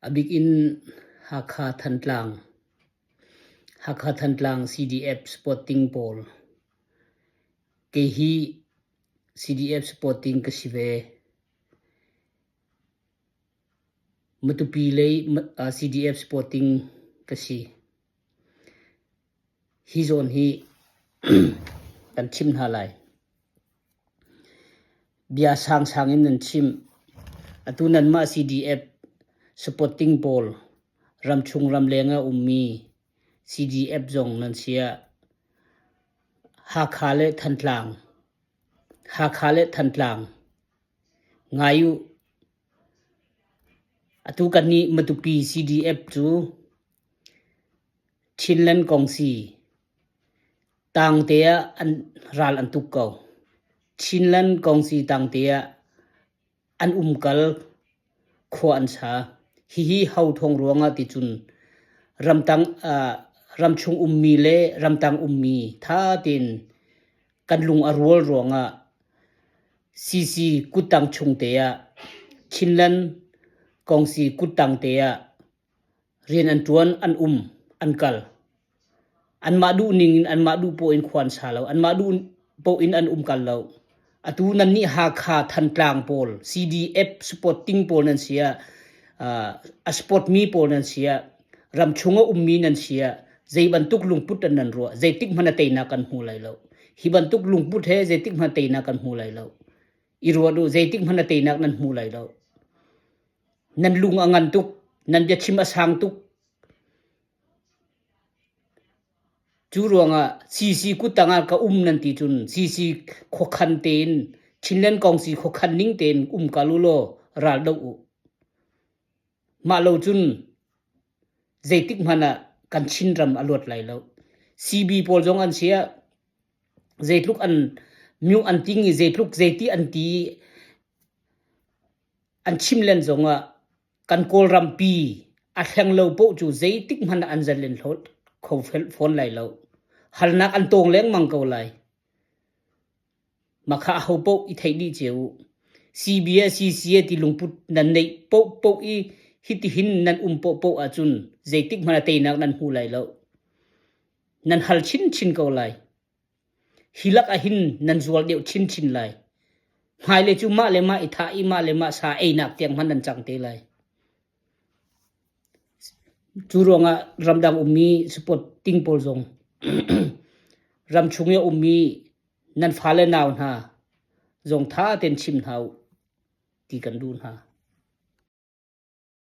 A bik in Hakha Thantlang, Hakha Thantlang CDF supporting pawl. Kei hi CDF supporting ka si ve. Matupi lei CDF supporting ka si. Hi zawn hi kan chim hna lai. Bia sangsang in nan chim. Atu nanmah CDF supporting pawl ramchung ramleng ah ummi CDF zong nan si ah Hakha le Thantlang Hakha le Thantlang ngai u. Atu kannih Matupi CDF cu Chinland kong si tangte ah an ral an tuk ko. Chinland kong si tangte ah an umkal khua an sa. Hihi ho thawng ruangah ti cun ramtang ramchung ummi le ramtang ummi tha tein kan lung a rual ruangah CC kuttang chung te ah Chinland kong si kuttang te ah Rian an ṭuan, an um, an kal. Anmah duh ning in anmah duh paoh in khua an sa lo. Anmah duh paoh in an umkal lo. Atu nannih Hakha Thantlang pawl, CDF supporting pawl nan si ah, a support mi pawl nan si ah, ramchung a ummi nan si ah, zei bantuk lungput an nan ruah, zeitik hmanh a teinak kan hmu lai lo. Hi bantuk lungput he zeitik hmanh teinak kan hmu lai lo. I ruat u, zeitik hmanh a teinak nan hmu lai lo. Nan lung a ngan tuk, nan biachim a sang tuk. Cu ruangah CC kuttang ah ka um nan ti cun CC khuakhan tein Chinland kongsi khuakhan ning tein um kal u law ral doh u. Mah lo cun zeitik hmanh ah kan Chinram a luat lai lo. CB pawl zong an si ah zeitluk an myung an ting i zeitluk zeiti an ti An chim len zongah kan Kawlrampi a thleng lo paoh cu zeitik hmanh ah an zalen kho fawn lai lo. Halnak an tawng lengmang ko lai. Mah kha aho paoh i theih dih cio u. CBA, CCA ti lungput nan neih paohpaoh i hitihin nan um paohpaoh ahcun zeitik hmanh ah teinak nan hmu lai lo. Nan hal chinchin ko lai. Hi lak ah hin nan zual deuh chinchin lai. Hmailei cu mah le mah i thah i mah le mah sa einak tiang hmanh nan cang te lai. Cu ruangah ramdang ummi support ting pawl zong ramchung i a ummi nan fale nau hna zong tha tein chim hna u ti kan duh hna.